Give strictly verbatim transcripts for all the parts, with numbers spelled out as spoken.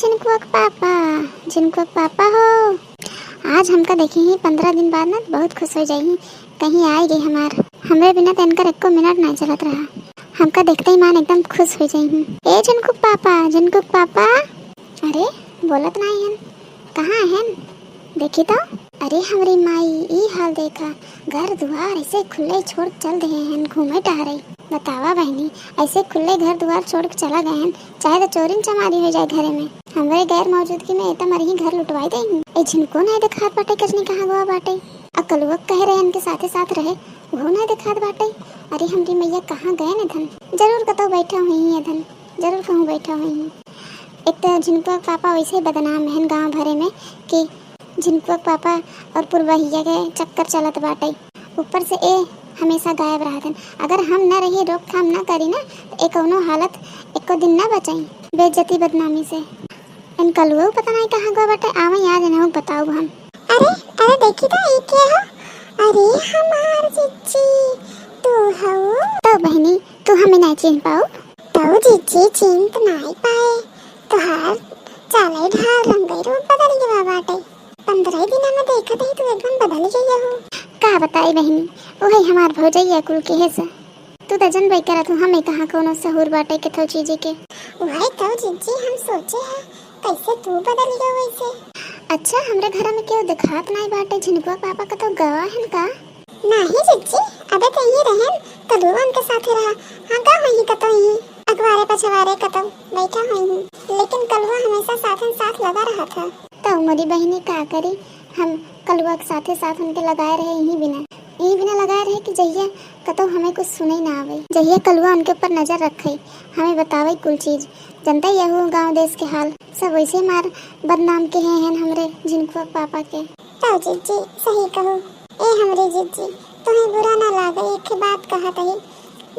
झिनकुआ के पापा, झिनकुआ के पापा हो, आज हमका देखिहीं पन्द्रह दिन बाद ना, बहुत खुश होइ जाइहीं। कहीं आइ गइ हमार, हमरे बिना त इनकर एक्को मिनट नाहीं चलत रहा। हमका देखते ही मान एकदम खुश होइ जाइहीं। ए झिनकू के पापा, झिनकू के पापा। अरे, बोलत नाहीं हन, कहाँ हन? देखी तो। अरे हमरी माई, ई हाल देखा, घर दुआर ऐसे खुल्ले छोड़ चल देहे हन घूमे टहरे। बतावा बहिनी, ऐसे खुल्ले घर दुआर छोड़ के चला गए हन, चाहे तो चोरिन चमारी होइ जाए घरे में। हमरे गैर मौजूदगी में एता मरही घर लुटवाइ देइहीं। ए झिनकू नाहीं देखात बाटे, कजनी कहाँ गवा बाटे? अ कलुआ कहे रहे इनके साथे साथ रहे, उहो नाहीं देखात बाटे। अरे हमरी मइया, कहाँ गए न धन? जरूर कतौ बैठा हुइहीं ए धन, जरूर कहूँ बैठा हुइहीं। एक तो झिनकुआ के पापा वैसे ही बदनाम हन गाँव भरे में कि झिनकुआ के पापा और पुरबहिया के चक्कर चलत बाटे। ऊपर से ए हमेशा गायब रहत हन। अगर हम न रही, रोकथाम न करी ना, तो ए कौनो हालत एको दिन न बचाई बेइज्जती बदनामी से। इन कलुओ पता नहीं कहाँ गवा बाटे, आवे आज इन्हें बताऊ हम। अरे, अरे देखी तो, ई के हो? अरे हमार जिज्जी, तू हऊ? तो बहिनी, तू हमें नहीं चिन्ह पाऊ? तो जिज्जी चिन्ह तो नाहीं पाए, तोहार चाले ढाल रंगई रूप बदल गवा बाटे। पन्द्रह दिना में देखत ही तू एकदम बदल गई हो। का बताई बहिनी, वही हमार भौजैया कुल के है से। तू त जनबे करत हूँ, हमें कहाँ कौनो सहूर बाटे केथो चीजे के। वही तो जिज्जी हम सोचे है, कैसे तू बदल गयो वैसे। अच्छा, हमरे घर में केहू देखात नाहीं बाटे, झिनकुआ पापा कतौ गवा हन का? नाहीं जिज्जी, अबे तो यहीं रहन, कलुआ उनके साथे रहा। हाँ, का होई कतौ यहीं, अगवारे पछवारे कतौ बैठा होई, लेकिन कलुआ हमेशा साथन साथ लगा रहत है। तो मोरी बहिनी का करी, हम कलुआ के साथे साथ उनके लगाए रहे यहीं बिना, यहीं बिना लगाए रहे कि जहिया कतौ हमें कुछ सुने ना आवे, जहिया कलुआ उनके ऊपर नजर रखे, हमें बतावे कुल चीज। जनता यहू गाँव देश के हाल, सब वैसे मार बदनाम के हैं, हैं हमरे झिनकुआ पापा के। तो जिज्जी, सही कहू। ए हमरे जिज्जी, तुम्हें बुरा ना लागे, एक ही बात कहत ही,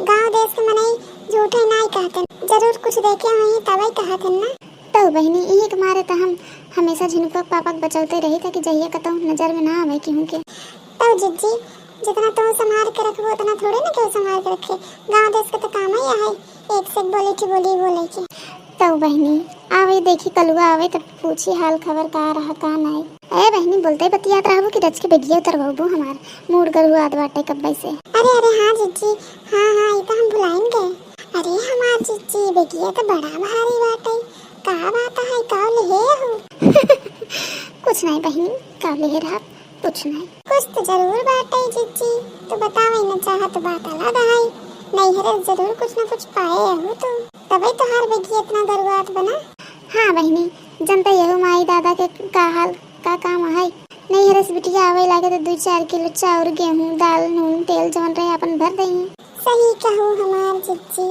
गाँव देश के मनई झूठे नाई कहते, जरूर कुछ देखे हुई तबे कहते ना। तो बहिनी, यही के मारे तो हम हमेशा झिनकुआ पापा के बचौते रही था कि जहिया कतौ नजर में ना आवे केहू के। तो जिज्जी, जितना तुम संभाल के रखबो, उतना थोड़े ना केहू संभाल के रखे। गाँव देश के तो काम ही है, एक से एक बोली की बोली बोले के। तो बहिनी, आवे देखी कलुआ आवे तब पूछी हाल खबर का रहा का नाई। ए बहिनी, बोलते बतियात रहबो कि रच के बेगिया उतरवाबो हमार, मूड गरुआत बाटे कब्बे से। अरे, अरे, हाँ जिज्जी, हाँ, हाँ, ई तो हम भुलाइन गए। अरे हमार जिज्जी, बेगिया तो बड़ा भारी बाटे, का बात है, का लेहे हो? कुछ नाई बहिनी, का लेहे रहा, कुछ नाई। कुछ तो जरूर बाटे जिज्जी, तू बतावे न चाहत बात अलग है। नैहरे जरूर कुछ न कुछ पाए हू तू, तबे तोहार बेगिया इतना गरुआत बना। हाँ बहिनी, जनता यहू माई दादा के का हाल, का काम है। नैहरे से बिटिया आवे लागे तो दुई चार किलो चाउर, गेहूँ, दाल, नून, तेल जवन रहे अपन भर देई। सही कहू हमार जिज्जी।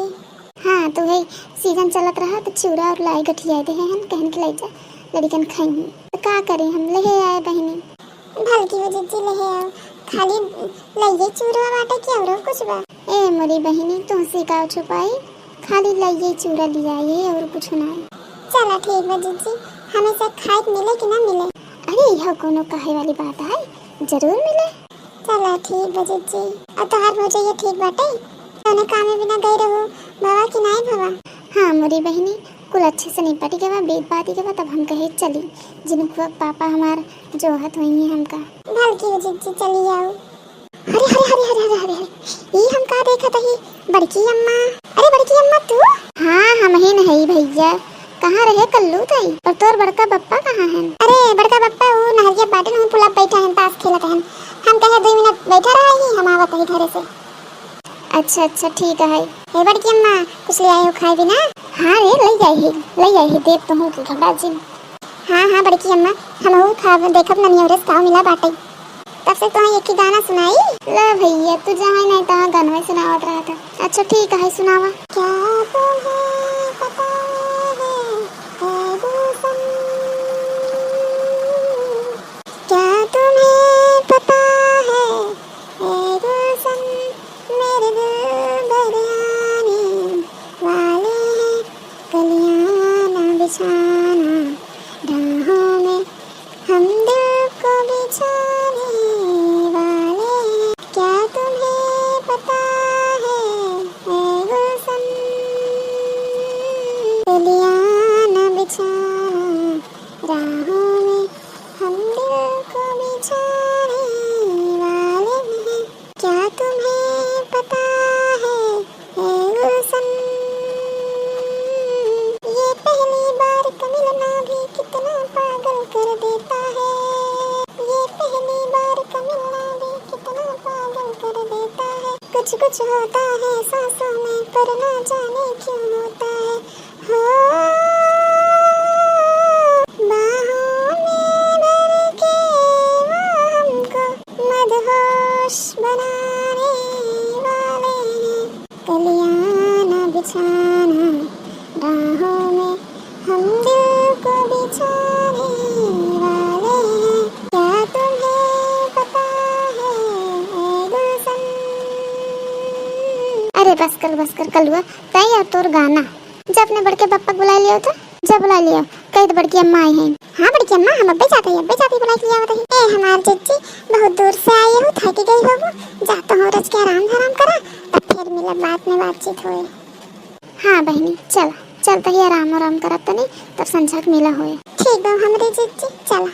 हाँ, तो है सीजन चलत रहा तो चिउरा और लाई गठिया देहे हन, कहन के लाई जा, लड़िकन खाई। तो का करे, हम लेहे आए बहिनी। भलकी हो जिज्जी, लेहे आओ, खाली लइये चिउरा बाटे कि औरो कुछ बा? ए मोरी बहिनी, तुहसे का छुपाई, खाली लइये चिउरा लियाई, और कुछ नाई। चला ठीक बा जिज्जी, हमेशा खाए के मिले कि ना मिले? अरे, यह कोनो कहे वाली बात है, जरूर मिले। चला ठीक बा जिज्जी। और तोहार भौजैया ठीक बाटे? कौनो कामे बिना गई रहू भवा कि नाई भवा? हाँ मोरी बहिनी, कुल अच्छे से निपट के बा, बेद बात के बा, तब हम कहे चली। जिनकुआ पापा हमार जोहत होई हैं हमका। भलकी हो जिज्जी, चली आओ। अरे, अरे, अरे, ई हम का देखत हई? बड़की अम्मा। अरे, बड़की अम्मा, तू? हाँ, हम ही नहीं भैया। कहाँ रहे कल्लू ताई? और तोर बड़का बप्पा कहाँ हैं? अरे, बड़का बप्पा वो नहरिया बाटे, वहीं पुला बैठा हैं, ताश खेलत हैं। हम कहे, "दो मिनट बैठा रहा ही, हम आवत ही घरे से।" अच्छा, अच्छा, ठीक है। ए, बड़की अम्मा, कुछ ले आए हो खाए बिना? हाँ रे, ले आई ही, ले आई ही, देव तो हूँ, तू घबरा जिन। हाँ, हाँ, बड़की अम्मा, हमहू खाब, देखब ननियौरे से का मिला बाटे। तब से तोहे एक ही गाना सुनाई। ले भैया, तू जहाँ नहीं तहाँ गानवे सुनावत रहत है। अच्छा ठीक है, सुनावा। क्या तुम्हें पता है, है गुलशन, क्या तुम्हें पता है, है गुलशन, मेरे दिल दरियाने वाले हैं, कलियां ना बिछाना राहों में, हम दिल को बिछाने वाले हैं। क्या तुम्हें पता है, है गुलशन, कलियां ना बिछाना होता है सांसों में, पर ना जाने क्यों होता है। हो, बाहों में भर के वो हमको मदहोश बनाने वाले हैं। कलियां ना बिछाना राहों में, हम दिल को बिछाने वाले हैं। क्या तुम्हें पता है, ऐ गुलशन? अरे बस कर, बस कर कलुआ, तैं और तोर गाना। जा अपने बड़के बप्पा क बुलाइ लियो तो, जा बुलाइ लियो, कहि दे बड़की अम्मा आई हैं। हाँ बड़की अम्मा, हम अब्बे जात ही, अब्बे जात ही बुलाइ के लियावत ही। ए हमार जिज्जी, बहुत दूर से आई हो, थकि गई होबू, जा तो हो रच के आराम धराम करा, तब फिर मिलब, बाद में बातचीत होए। हाँ बहिनी, चला, चल तही आराम आराम करब तनी, तब संझा क मिला होए। ठीक बा हमरे जिज्जी, चला।